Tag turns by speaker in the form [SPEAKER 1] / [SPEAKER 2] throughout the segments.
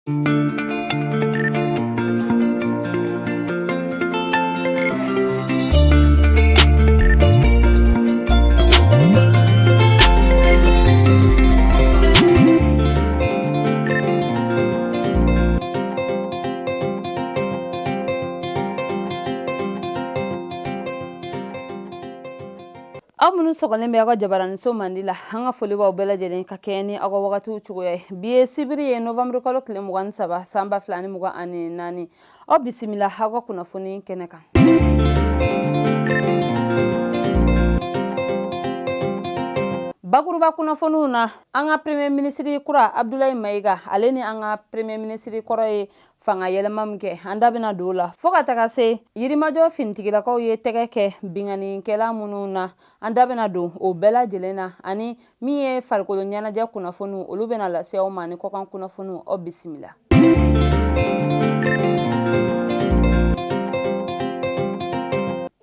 [SPEAKER 1] Aw minnu sɔgɔlen bɛ aw ka jabaraniso mandi la, an ka foli b'aw bɛɛ lajɛlen ka kɛɲɛ ni aw ka wagatiw cogoya ye. Bi ye sibiri ye, novembre kalo tile 23, san 2024. Aw bisimila aw ka kunnafoni kɛnɛ kan. Bakuruba kunnafoniw na, an ka premier ministre kura Abdoulaye Maïga, ale ni an ka premier ministre kɔrɔ ye fanga yɛlɛma min kɛ, an da bɛna don o la, fo ka taga se Yirimajɔ finitigilakaw ye tɛgɛ kɛ binkannikɛla minnu na, an da bɛna don o bɛɛ lajɛlen na, ani min ye farikolo ɲɛnajɛ kunnafoniw, olu bɛna lase aw ma, ni kɔkan kunnafoniw. Aw bisimila.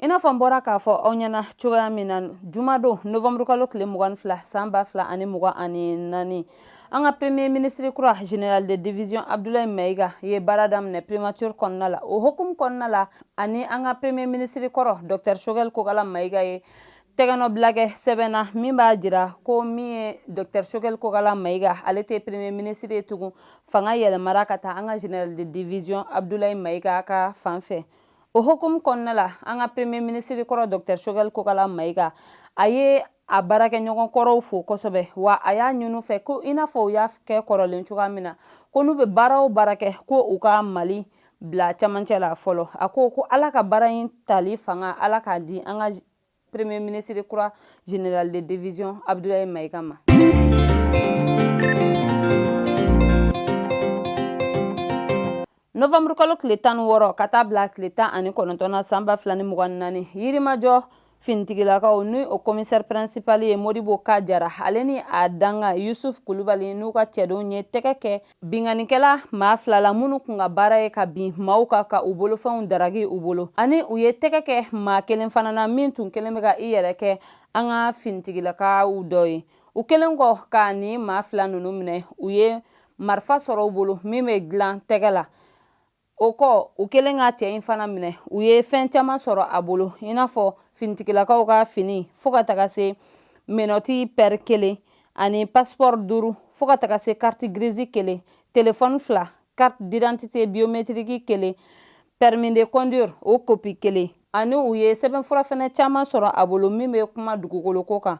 [SPEAKER 1] I n'a fɔ n bɔra k'a fɔ aw ɲɛna cogoya min na, jumadon novembre kalo tile 22, san 2024, an ka premier ministre kura, général de division Abdoulaye Maïga, ye baara daminɛ primature kɔnɔna la. O hukumu kɔnɔna la, ani an ka premier ministre kɔrɔ docteur Choguel Kokala Maïga ye tɛgɛnɔbila kɛ sɛbɛn na min b'a jira ko min ye docteur Choguel Kokala Maïga, ale tɛ premier ministre ye tugun. Fanga yɛlɛmara ka taa an ka général de division Abdoulaye Maïga ka fan fɛ. O hukumu kɔnɔna la, an ka premier ministre kɔrɔ docteur Choguel Kokala Maïga, a ye a baarakɛɲɔgɔn kɔrɔw fo kosɛbɛ, wa a y'a ɲini fɛ ko i n'a fɔ u y'a kɛ kɔrɔlen cogoya min na, ko n'u bɛ baara o baara kɛ, ko u ka Mali bila camancɛ la fɔlɔ. A ko ko Ala ka baara in tali fanga, Ala k'a di an ka premier ministre kura général de division Abdoulaye Maïga ma. Novembre kalo tile 16 ka taa bila tile 19 na, san 2024, Yirimajɔ finitigilakaw, ni o commissaire principal ye Modibo Ka Jara, ale ni a dankan Yusuf Kulubali n'u ka cɛdenw ye tɛgɛ kɛ binkannikɛla maa fila la minnu kun ka baara ye ka bin maaw kan ka u bolofɛnw daraki u bolo, ani u ye tɛgɛ kɛ maa kelen fana na min tun kelen bɛ ka i yɛrɛ kɛ an ka finitigilakaw dɔ ye. U kelen kɔ ka nin maa fila ninnu minɛ, u ye marifa sɔrɔ u bolo min bɛ dilan tɛgɛ la. O kɔ, u kelen ka cɛ in fana minɛ, u ye fɛn caman sɔrɔ a bolo, i n'a fɔ finitigilakaw ka fini, fo ka taga se menɔti pɛri kelen ani passeport duuru, fo ka taga se carte grise kelen, telefɔni fila, carte d'identité biométrique kelen, permis de conduire o kopi kelen, ani u ye sɛbɛnfura fɛnɛ caman sɔrɔ a bolo min bɛ kuma dugukolo ko kan,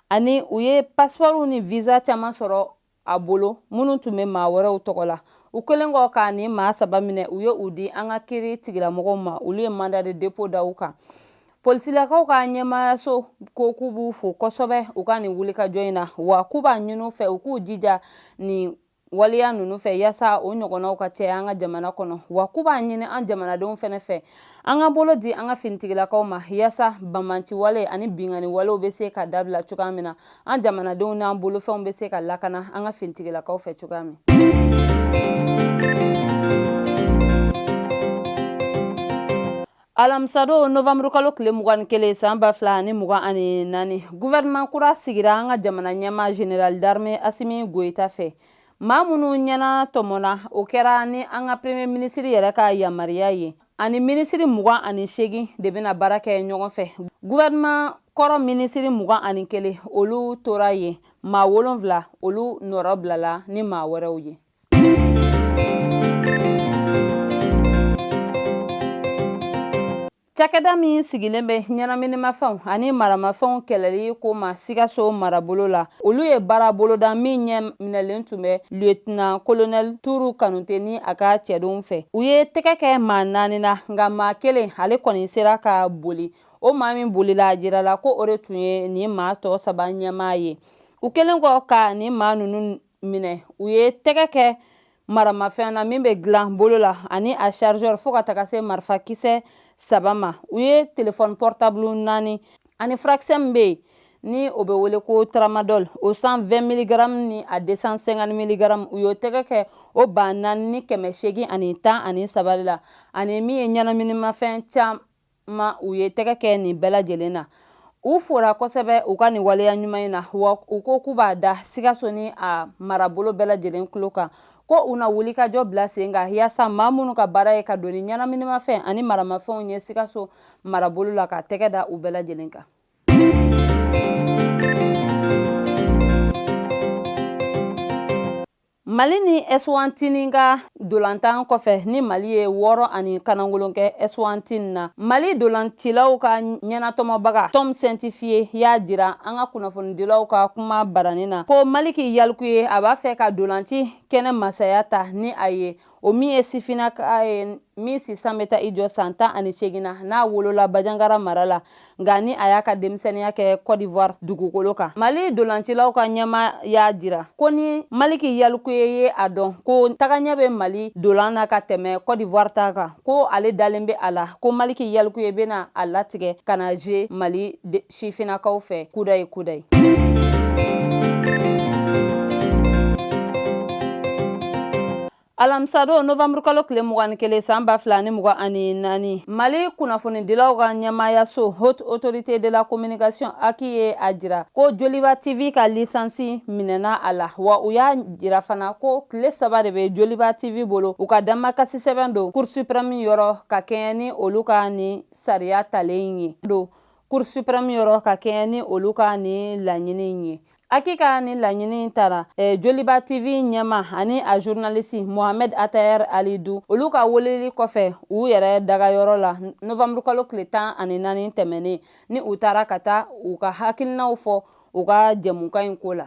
[SPEAKER 1] ani u ye passeport ni visa caman sɔrɔ a bolo minnu tun bɛ maa wɛrɛw tɔgɔ la. U kɛlen kɔ ka nin maa saba minɛ, u ye u di an ka kiri tigilamɔgɔw ma, olu ye mandat de dépôt da u kan. Polisilakaw ka ɲɛmaayaso ko k'u b'u fo kosɛbɛ u ka nin wulikajɔ in na, wa k'u b'a ɲini u fɛ u k'u jija nin waleya ninnu fɛ yaasa o ɲɔgɔnnaw ka caya an ka jamana kɔnɔ, wa k'u b'a ɲini an jamanadenw fɛnɛ fɛ an ka bolo di an ka finitigilakaw ma yaasa banbanci wale ani binkanni walew bɛ se ka dabila cogoya min na, an jamanadenw n'an bolofɛnw bɛ se ka lakana an ka finitigilakaw fɛ cogoya min. Alamisadon novembre kalo tile 21, san 2024, gouvernement kura sigira an ka jamana ɲɛmaa général d'armée Assimi Goïta fɛ. Maa minnu ɲɛna tɔmɔna, o kɛra ni an ka premier ministre yɛrɛ ka yamaruya ye, ani minisiri 28 de bɛna baara kɛ ɲɔgɔn fɛ. Gouvernement kɔrɔ minisiri 21, olu tora yen, maa wolonwula, olu nɔrɔ bilala ni maa wɛrɛw ye. Cakɛda min sigilen bɛ ɲɛnaminimafɛnw ani maramafɛnw kɛlɛli ko ma Sikaso marabolo la, olu ye baara boloda min ɲɛ minɛlen tun bɛ lieutenant colonel Turu Kanute ni a ka cɛdenw fɛ. U ye tɛgɛ kɛ maa naani na, nka maa kelen, ale kɔni sera ka boli. O maa min bolila, a jirala ko o de tun ye nin maa tɔ saba ɲɛmaa ye. U kɛlen kɔ ka nin maa ninnu minɛ, u ye tɛgɛ kɛ maramafɛn na min bɛ dilan bolo la ani a chargeur, fo ka taga se marifakisɛ saba ma. U ye téléphone portable naani ani furakisɛ min bɛ yen ni o bɛ wele ko tramadol, o 120 milligrammes ni a 250 milligrammes, u y'o tɛgɛ kɛ o 4813 de la, ani min ye ɲɛnaminimafɛn caman, u ye tɛgɛ kɛ nin bɛɛ lajɛlen na. U fora kosɛbɛ u ka nin waleya ɲuman in na, wa u ko k'u b'a da Sikaso ni a marabolo bɛɛ lajɛlen tulo kan ko u na wulikajɔ bila sen kan yaasa maa minnu ka baara ye ka don ni ɲɛnaminimafɛn ani maramafɛnw ye Sikaso marabolo la, ka tɛgɛ da u bɛɛ lajɛlen kan. Mali ni Eswatini ka dolantan kɔfɛ, ni Mali ye 6 ani kanangolon kɛ Eswatini na, Mali dolancilaw ka ɲɛnatɔmɔbaga Tom Saintfiet y'a jira an ka kunnafonidilaw ka kuma barani na ko Maliki Yalikuye a b'a fɛ ka dolanci kɛnɛ masaya ta ni a ye, o min ye sifinnaka ye min si san bɛ taa i jɔ san 18 na, n'a wolola Banjagara mara la, nka ni a y'a ka denmisɛnninya kɛ Côte d'Ivoire dugukolo kan. Mali dolancilaw ka ɲɛmaa y'a jira ko ni Maliki Yalikuye ye a dɔn ko tagaɲɛ bɛ Mali dolan na ka tɛmɛ Côte d'Ivoire ta kan, ko ale dalen bɛ a la ko Maliki Yalikuye bɛna a latigɛ ka na jouer Mali sifinnakaw fɛ kudayi kudayi. Alamisadon novembre kalo tile 21 san 2024, Mali kunnafonidilaw ka ɲɛmaayaso Haute Autorité de la Communication HAC ye a jira ko Joliba TV ka lisansi minɛna a la, wa u y'a jira fana ko tile 3 de bɛ Joliba TV bolo u ka damakasi sɛbɛn don Cour suprême yɔrɔ ka kɛɲɛ ni olu ka nin sariya talen ye don Cour suprême yɔrɔ ka kɛɲɛ ni olu ka nin laɲini ye. HAC ka nin laɲini tara Joliba TV ɲɛmaa ani a journaliste Mohamed Ataher Alidu olu ka weleli kɔfɛ u yɛrɛ dagayɔrɔ la novembre kalo tile 14 tɛmɛnen, ni u taara ka taa u ka hakilinaw fɔ u ka jɛmukan in ko la.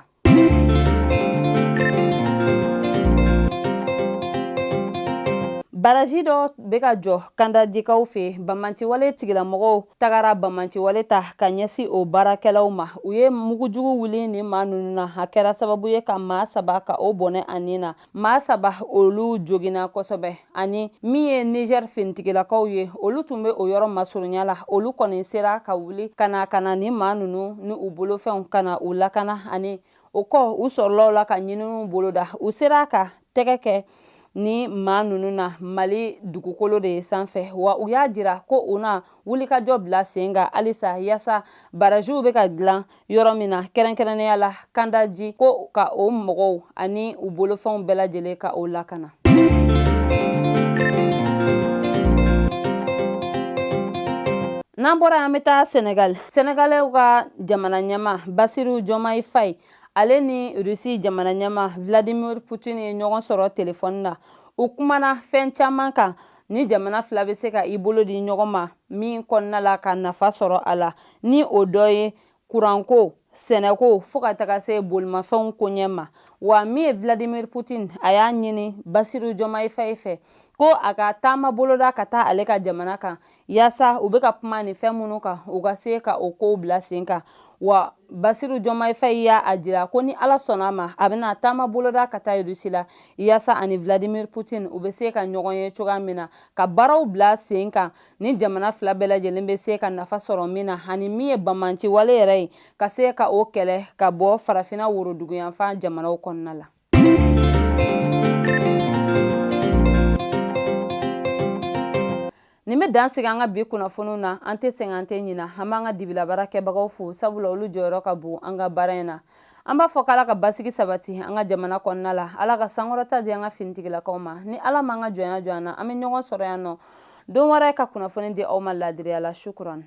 [SPEAKER 1] Baraji dɔ bɛ ka jɔ Kandajikaw fɛ, banbaanciwale tigilamɔgɔw tagara banbaanciwale ta ka ɲɛsin o baarakɛlaw ma. U ye mugujugu wuli ni maa ninnu na, a kɛra sababu ye ka maa 3 ka o bɔnɛ a ni na. Maa 3 olu joginna kosɛbɛ, ani min ye Niger finitigilakaw ye, olu tun bɛ o yɔrɔ masurunya la, olu kɔni sera ka wuli ka na ka na ni maa ninnu ni u bolofɛnw ka na u lakana. Ani o kɔ, u sɔrɔla o la ka ɲininiw boloda, u sera ka tɛgɛ kɛ ni maa ninnu na Mali dugukolo de sanfɛ. Wa u y'a jira ko u na wulikajɔ bila sen kan halisa yaasa barajiw bɛ ka dilan yɔrɔ min na, kɛrɛnkɛrɛnnenya la Kandaji, ko ka o mɔgɔw ani u bolofɛnw bɛɛ lajɛlen ka o lakana. N'an bɔra, an bɛ taa Senegal. Senegalɛw ka jamana ɲɛmaa Basiru Diomaye Faye, ale ni Rusi jamana ɲɛmaa Vladimir Putin ye ɲɔgɔn sɔrɔ telefɔni na. U kumana fɛn caman kan ni jamana fila bɛ se ka i bolo di ɲɔgɔn ma min kɔnɔna la ka nafa sɔrɔ a la, ni o dɔ ye kuranko, sɛnɛko, fo ka taga se bolimafɛnw koɲɛ ma. Wa min ye Vladimir Putin, a y'a ɲini Basiru Diomaye Faye fɛ ko a ka taama boloda ka taa ale ka jamana kan, yaasa u bɛ ka kuma ni fɛn minnu kan, u ka se ka o kow bila sen kan. Wa Basiru Diomaye Faye y'a jira ko ni Ala sɔnna a ma, a bɛna taama boloda ka taa Rusi la, yaasa ani Vladimir Putin u bɛ se ka ɲɔgɔn ye cogoya min na, ka baaraw bila sen kan ni jamana fila bɛɛ lajɛlen bɛ se ka nafa sɔrɔ min na, ani min ye banbaanci wale yɛrɛ ye, ka se ka o kɛlɛ ka bɔ farafinna woroduguyanfan jamanaw kɔnɔna la. Nin bɛ dan sigi an ka bi kunnafoniw na. An tɛ sɛgɛn, an tɛ ɲina. An b'an ka dibila baarakɛbagaw fo, sabula olu jɔyɔrɔ ka bon an ka baara in na. An b'a fɔ k'Ala ka basigi sabati an ka jamana kɔnɔna la, Ala ka sankɔrɔta di an ka finitigilakaw ma. Ni Ala m'an ka jɔnya jɔ an na, an bɛ ɲɔgɔn sɔrɔ yan nɔ don wɛrɛ ka kunnafoni di aw ma laadiriya la. Shukuran.